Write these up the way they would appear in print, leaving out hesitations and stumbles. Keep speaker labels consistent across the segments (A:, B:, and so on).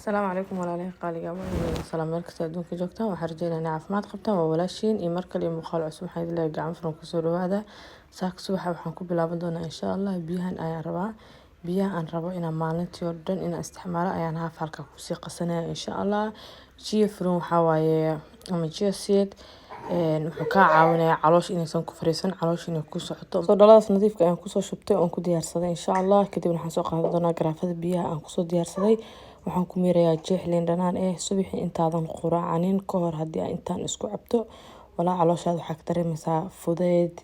A: Asalaamu calaykum walaalahay qaaliga, waa salaam meel kasta adduunka joogtaan. Waxaan rajeynayaa inay caafimaad qabtaan. Waa walaashiin iyo mar kale iyo muuqaal cusub. Waxaan idin leeyahay gacan furan kusoo dhawaada. Saaka subaxa waxaan ku bilaaban doonaa, insha Allah, biyahan ayaan rabaa. Biyaha aan rabo inaan maalintii oo dhan inaan isticmaalo ayaan haaf halka kusii qasanaya, insha Allah. Chia fruit waxaa waaye ama chia seed, wuxuu kaa caawinayaa caloosha inaysan ku fariisan, caloosha inay ku socoto. Soo dhaladaas nadiifka ayaan kusoo shubtay oon ku diyaarsaday, insha Allah. Kadibna waxaan soo qaadan doonaa garaafada biyaha aan kusoo diyaarsaday. Waxaan ku miirayaa jeex liin dhanaan eh. Subaxii intaadan quraacanin ka hor haddii aa intaan isku cabto, walaa calooshaada waxaa ka dareemaysaa fudeyd,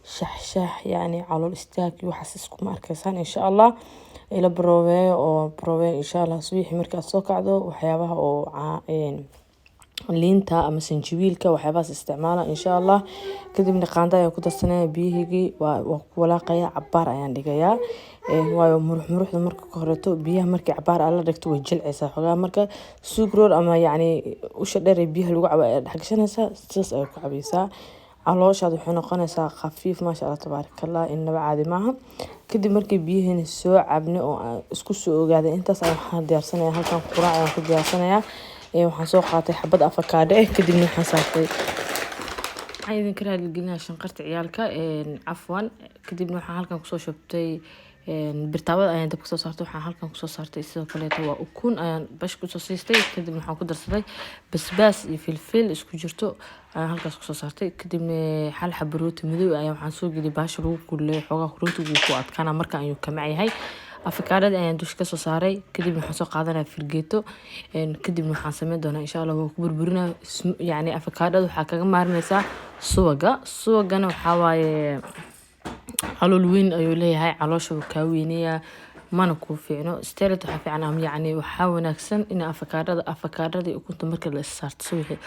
A: shaxshax, yacni calool istaag iyo waxaas iskuma arkaysaan, insha Allah. Ila baroobeeyo oo baroobeeyo, insha Allah. Subaxii markaad soo kacdo, waxyaabaha oo liinta ama sanjabiilka, waxyaabahaas isticmaala, insha Allah. Kadibna qaando ayaan ku darsanaya biyahaygii, waa ku walaaqaya, cabaar ayaan dhigayaa, waayo murux muruxda marka ka horeeto biyaha markii cabaar aad la dhigto way jilcaysaa xogaa. Marka sugroor ama yacni usha dheer ee biyaha lagu cabo ayaa dhex gashanaysaa, sidaas ayaa ku cabaysaa. Calooshaada waxay noqonaysaa khafiif, maasha Allah tabaarakallah, innaba caadi maaha. Kadib markii biyihiina soo cabnay oo aan isku soo ogaaday intaas, ayaan waxaan diyaarsanayaa halkan quraac ayaan ku diyaarsanayaa. Waxaan soo qaatay xabad afakaadho eh. Kadibna waxaan saartay, waxaan idinka raaligelinayaa shanqarta ciyaalka, cafwan. Kadibna waxaan halkan kusoo shubtay birtaawada ayaan dabka soo saartay. Waxaan halkan kusoo saartay sidoo kaleeto waa ukun ayaan bash kusoo siistay. Kadibna waxaan ku darsaday basbaas iyo filfil isku jirto ayaan halkaas kusoo saartay. Kadibna hal xabo rooti madow ayaa waxaan soo geliyay baasha lagu kululeeyo. Xoogaa rootigu ku adkaana marka ayuu ka mac yahay. Afakaadhada ayaan dusha kasoo saaray. Kadibna waxaan soo qaadanaya fargeeto. Kadibna waxaan sameyn doonaa, insha Allah, waa ku burburinaya. Yacni afakaadhada waxaa kaga maarmaysaa subaga. Subagana waxaa waaye calool weyn ayuu leeyahay, caloosha wuu kaa weynayaa, mana kuu fiicno. Stelet waxaa fiican ama yacni waxaa wanaagsan in afakaadhada iyo ukunta marka la is saarto subaxii,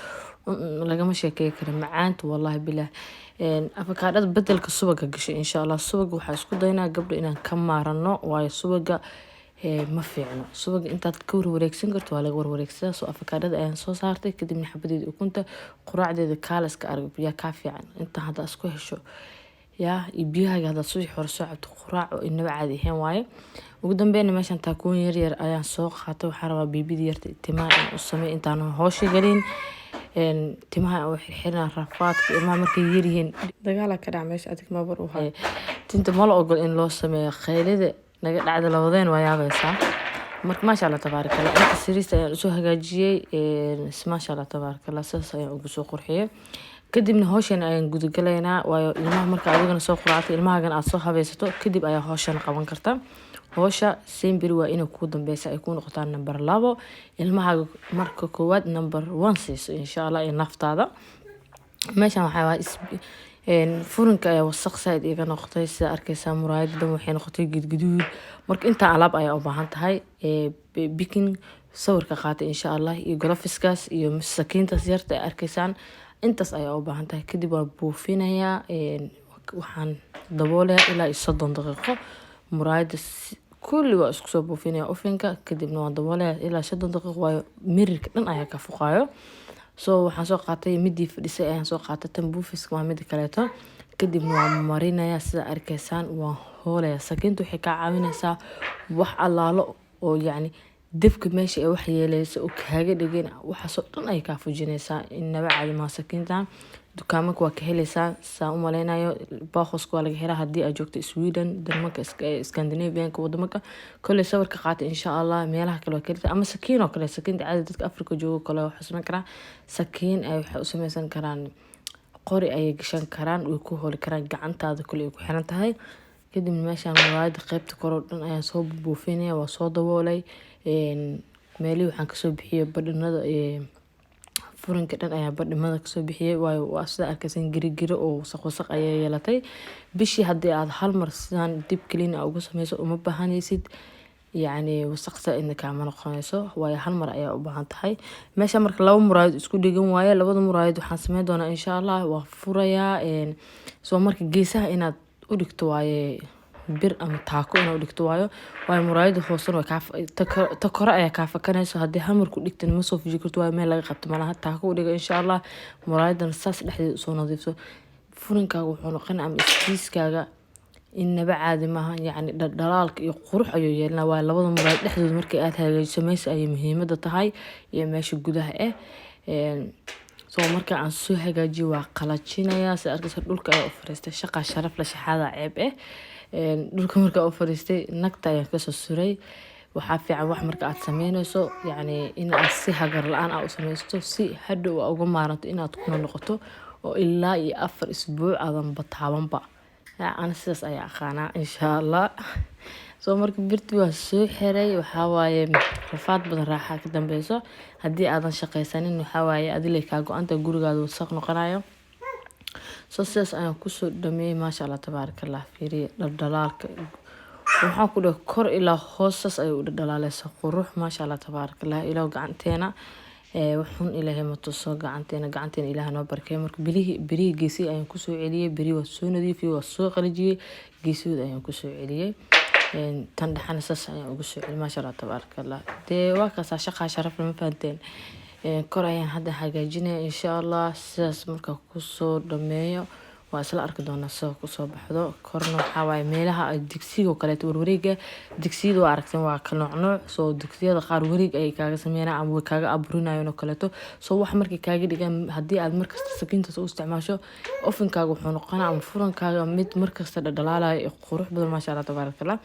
A: lagama sheekey karo macaanta, wallahi bilah. Afakaadhada bedelka subaga gashay, insha Allah. Subaga waxaa isku daynaa, gabdho, inaan ka maarano, waayo subaga ma fiicno. Subaga intaad ka warwareegsan karto waa laga warwareegsadaa. Soo afakaadhada ayaan soo saartay. Kadibna xabadeeda ukunta, quraacdeeda kaaliska arag yaa kaa fiican. Inta haddaa isku hesho yaa iyo biyahaaga haddaad subaxii hore soo cabto, quraac oo inaba caadi ahayn waaye. Ugu dambeynna meeshan taakooyin yar yar ayaan soo qaatay. Waxaan rabaa baby-da yarta timaha in u sameeyo intaan hoosha gelin. Timaha u xirxirina. Rafaadka ilmaha markay yaryihiin,
B: dagaala ka dhac meesha adig mabar u hayo.
A: Tinta ma la ogol in loo sameeyo. Khaylida naga dhacda labadeen waa yaabaysaa. Marka maasha Allah tabaaraka Allah, inta sariista ayaan usoo hagaajiyey, maasha Allah tabaaraka Allah, sidaas ayaan ugu soo qurxiyey. Kadibna hawshan ayaan gudagalaynaa, waayo ilmaha marka adigana soo quraacto, ilmahaagana aad soo habaysato, kadib ayaa hawshan qaban karta. Howsha semberi waa inay kuu dambeysa, ay kuu noqotaa number 2. Ilmahaaga marka koowaad number 1 siiso, insha Allah, iyo naftaada. Meeshan waxaa waa furinka ayaa wasaq saaid iga noqotay. Sida arkeysaa, muraayada dhan waxay noqotay gudguduud. Marka intaa alaab ayaa u baahan tahay: biking, sawirka qaatay, insha Allah, iyo gloves-kaas iyo sakiintaas yarta ay arkeysaan. Intaas ayaa u baahan tahay. Kadib waan buufinayaa, waxaan daboolayaa ilaa iyo 30 daqiiqo. Muraayada kulli waa isku soo buufinaya oven-ka. Kadibna waan daboolaya ilaa 30 daqiiqo, waayo mirirka dhan ayaa ka fuqaayo. So waxaan soo qaatay midii fadhisay ayaan soo qaatay. Tan buufiska waa mida kaleeto. Kadibna waan marinayaa, sida arkeysaan, waan hoolaya. Sakiinta waxay kaa caawinaysaa wax allaalo oo yacni dabka meesha ay wax yeeleysa oo kaaga dhigin, waxaasoo dhan ay kaa fujinaysaa. Inaba caadi maha sakiintan. Dukaamanka waa ka heleysaa, saan u maleynayo. Bauhaus-ka waa laga helaa haddii aad joogto Sweden, Denmarka, Scandinavianka, wadamaka kolley. Sawirka qaata, insha Allah. Meelaha kale waa ka heleysaa, ama sakiin oo kale, sakiinta caadi dadka Africa joogo kale waxay sameyn karaan sakiin ay waxay u sameysan karaan, qori ayay gashan karaan, way ku holi karaan. Gacantaada kule ay ku xiran tahay. Kadibna meeshaan muraayada qeybta kore oo dhan ayaan soo buufinaya. Waa soo daboolay. Meelihii waxaan kasoo bixiyay badhanada, furinka dhan ayaa badhimada kasoo bixiyay, waayo waa sida arkaysan girigiro oo wasaq wasaq ayay yeelatay. Bishii haddii aad hal mar sidaan deep clean ugu sameyso, uma baahanaysid, yacni wasaq saa-idna kaama noqonayso, waayo hal mar ayaa u baahan tahay. Meesha marka laba muraayad isku dhegan waaye. Labada muraayad waxaan sameyn doonaa, insha Allah, waa furayaa. Soo marka geesaha inaad u dhigto waaye bir ama taako inaad u dhigto, waayo muraayada hoosena way kaa, ta kore ayaa kaa fakanayso. Haddii hal mar ku dhigtana ma soo fuji karto, waayo meel laga qabto malaha. Taako u dhiga, insha Allah. Muraayadana saas dhexdeeda usoo nadiifso. Furinkaaga wuxuu noqon ama iskiiskaaga. Inaba caadi maaha, yacni dhaldhalaalka iyo qurux ayuu yeelanaa. Waa labada muraayad dhexdooda markii aad hagaajiso meesha ayay muhiimada tahay iyo meesha gudaha ah. So marka aan soo hagaajiyo, waa qalajinayaa. Si arkaysa, dhulka ayaa u fariistay. Shaqa sharaf la, shaxaada ceeb eh. Dhulka markaa u fariistay, nagta ayaan kasoo suray. Waxaa fiican wax marka aad sameyneyso, yacni in aad si hagar la-aan ah u sameysto, si hadhow aa uga maaranto inaad kuna noqoto oo ilaa iyo 4 isbuuc aadan bataabanba. Ana sidaas ayaa aqaanaa, insha Allah. So marka birti waa soo xiray. Waxaa waaye, rafaad badan raaxa ka dambeyso. Haddii aadan shaqaysanin, waxaa waaye adilay kaa go-anta, gurigaada wasaq noqonayo. So sidaas ayaan kusoo dhameeyey. Maasha Allah, tabaaraka Allah. Fiiriye dhaldhalaalka, waxaan ku dhahay kor ilaa hoos saas ayay u dhaldhalaaleysa, qurux, maasha Allah, tabaaraka Allah. Ilaah gacanteena waxun Ilaahay ma tuso, gacanteena, gacanteena Ilaah noo barkeeyo. Marka bilihii birihii geesihii ayaan kusoo celiyey. Beri waa soo nadiifiyey, waa soo qalajiyey, geesahooda ayaan kusoo celiyey. Tan dhexana saas ayaan ugu soo celiyey. Maasha Allah, tabaaraka Allah. Dee waa kaasaa, shaqaa sharaf lama fahanteen. Kor ayaan hadda hagaajinaya, insha Allah. Sidaas markaa kusoo dhameeyo, waa isla arki doonaa sida kusoo baxdo. Korna waxaa waaye meelaha digsiga oo kaleeto, warwareega digsiyada waa aragteen, waa kala nooc nooc. Soo digsiyada qaar wareeg ayay kaaga sameynayaan ama way kaaga aburinayaan oo kaleeto. Soo wax markay kaaga dhigaan, haddii aad markasta sakiintaas u isticmaasho, ovenkaaga wuxuu noqonaa ama furankaaga mid markasta dhadhalaalayo ee qurux badan. Maasha Allah, tabaaraka Allah.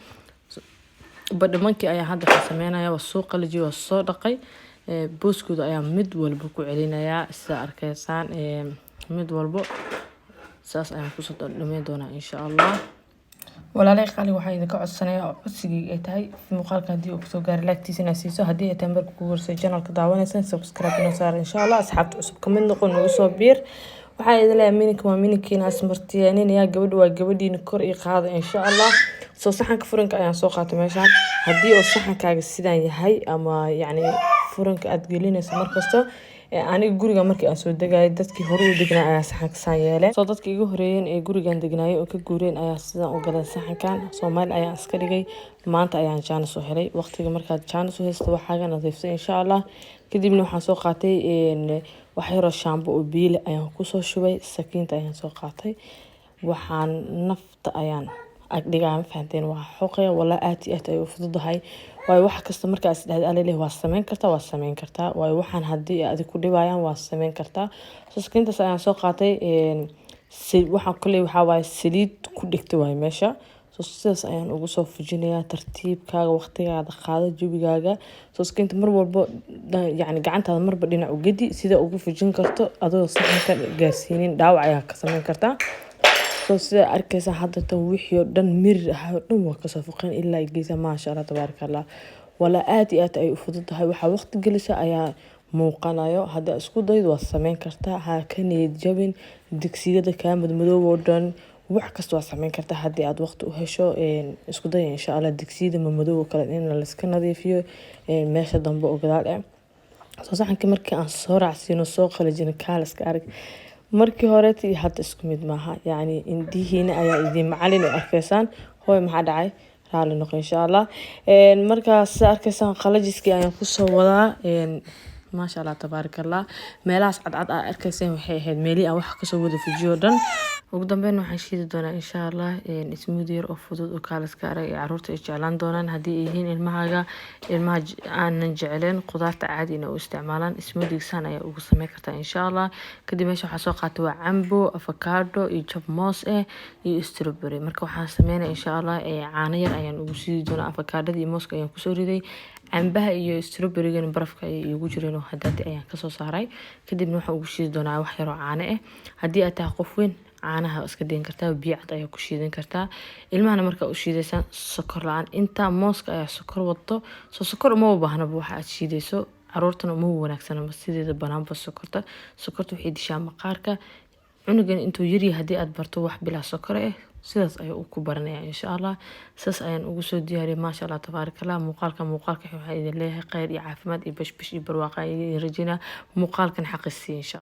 A: Badhamankii ayaa hadda waxaa sameynaya, waa soo qalajiyay, waa soo dhaqay. Booskooda ayaa mid walba ku celinayaa, sida arkaysaan. Mid walbo saas ayaan kusoo dhameyn doonaa, insha Allah.
B: Walaalay qaali, waxaan idinka codsanaya oo codsigayga ay tahay, muuqaalka haddii uu kusoo gaaray, laagtiisa inaad siiso. Haddii ay tahay marka kugu horsay channelka daawanaysan, subscribe inoo saar, insha Allah. Asxaabta cusub kamid noqon, nagu soo biir. Waxaa idin leeyahay, mininka waa mininkiina, asmartiyaaninaya, gabadha waa gabadhiina, kor ii qaada, insha Allah. Soo saxanka furanka ayaan soo qaatay meeshaan. Haddii uu saxankaaga sidaan yahay ama yacni furanka aad gelinayso markasta, aniga guriga markii aan soo degayay, dadkii hore u degnaa ayaa saxanka saan yeeleen. Soo dadkii iga horeeyeen ee gurigan degnaayay oo ka guureen ayaa sidan u galeen saxankan. Soomaali ayaan iska dhigay. Maanta ayaan jaanis u helay. Waqtiga markaad jaanis u haysto, waxaaga nadiifsay, insha Allah. Kadibna waxaan soo qaatay wax yaroo shaambo oo biile ayaan kusoo shubay. Sakiinta ayaan soo qaatay, waxaan nafta ayaan agdhigaa, ma fahanteen? Waa xoqaya. Walaa aad iyo aad ay u fududahay, waayo wax kasta markaa is dhahda alileh waa sameyn kartaa, waa sameyn kartaa. Waayo waxaan haddii adig ku dhibayaan, waa sameyn kartaa. So sakiintaas ayaan soo qaatay. Waxaan koley waxaa waaye saliid ku dhigtay waaye meesha. So sidaas ayaan ugu soo fujinayaa. Tartiibkaaga, waqtigaada qaado, jawigaaga. Soo sakiinta mar walbo, yacni gacantaada marba dhinac u gedi, sida ugu fujin karto adoo saxanka gaarsiinin dhaawac ayaa ka sameyn kartaa. So sida arkaysa hadda, tan wixii oo dhan mirir ahaa oo dhan waa kasoo fuqeen ilaa geesa. Maasha Allah, tabaaraka Allah. Walaa aad iyo aad ay u fududahay. Waxaa waqti gelisa ayaa muuqanayo. Haddaa isku daydo, waa sameyn kartaa. Ha ka niyad jabin digsiyada kaa madmadoob oo dhan. Wax kasta waa sameyn kartaa haddii aad waqti u hesho. Isku daya, insha Allah, digsiyada madmadow oo kale in layska nadiifiyo meesha dambe oo gadaal ah. Soo saxankii markii aan soo raacsiino, soo qalajino, kaaliska arag. Markii horeeta iyo hadda isku mid maaha, yacni indihiina ayaa idin macalin oo arkaysaan. Hooy, maxaa dhacay? Raali noqo, insha Allah. Markaas sida arkaysaan, qalajiskii ayaan kusoo wadaa. Maasha Allah, tabaaraka Allah. Meelahaas cadcad aa arkayseen waxay ahayd meelihii aan wax kasoo wada fujiyo o dhan. Ugu dambeyn waxaan shiidi doonaa, insha Allah, smoothie yar oo fudud oo kaaliska arag ee caruurta ay jeclaan doonaan. Haddii ay yihiin ilmahaaga ilmaha aanan jecleen qudaarta caadi inay u isticmaalaan, smoothie saan ayaa ugu sameyn kartaa, insha Allah. Kadib meesha waxaa soo qaatay waa cambo, avocado iyo jab moos ah iyo strawberry. Marka waxaan sameynaya, insha Allah, caano yar ayaan ugu siidi doonaa. Avocadada iyo mooska ayaan kusoo riday, cambaha iyo strawberrygana barafka ayay iigu jireen oo hadaati ayaan kasoo saaray. Kadibna waxaan ugu shiidi doonaa wax yaroo caano ah. Haddii aad tahay qof weyn, caanaha iska dayn kartaa, biyo cad ayaa ku shiidan kartaa. Ilmahana markaa u shiidaysaan, sokor la-aan. Intaa mooska ayaa sokor wato, soo sokor uma baahnaba waxa aad shiidayso. Caruurtana uma wanaagsana sideeda banaanba sokorta. Sokorta waxay dishaa maqaarka cunugan intuu yaryahay. Haddii aad barto wax bilaa sokor ah, sidaas ayuu ku baranaya, insha Allah. Sidaas ayaan ugu soo diyaariyay. Maasha Allah, tabaaraka Allah. Muuqaalka muuqaalka waxaa idin leeyahay kheyr iyo caafimaad iyo bashbash iyo barwaaqa idin rajeynaa. Muuqaalkan xaqisiiya, insha.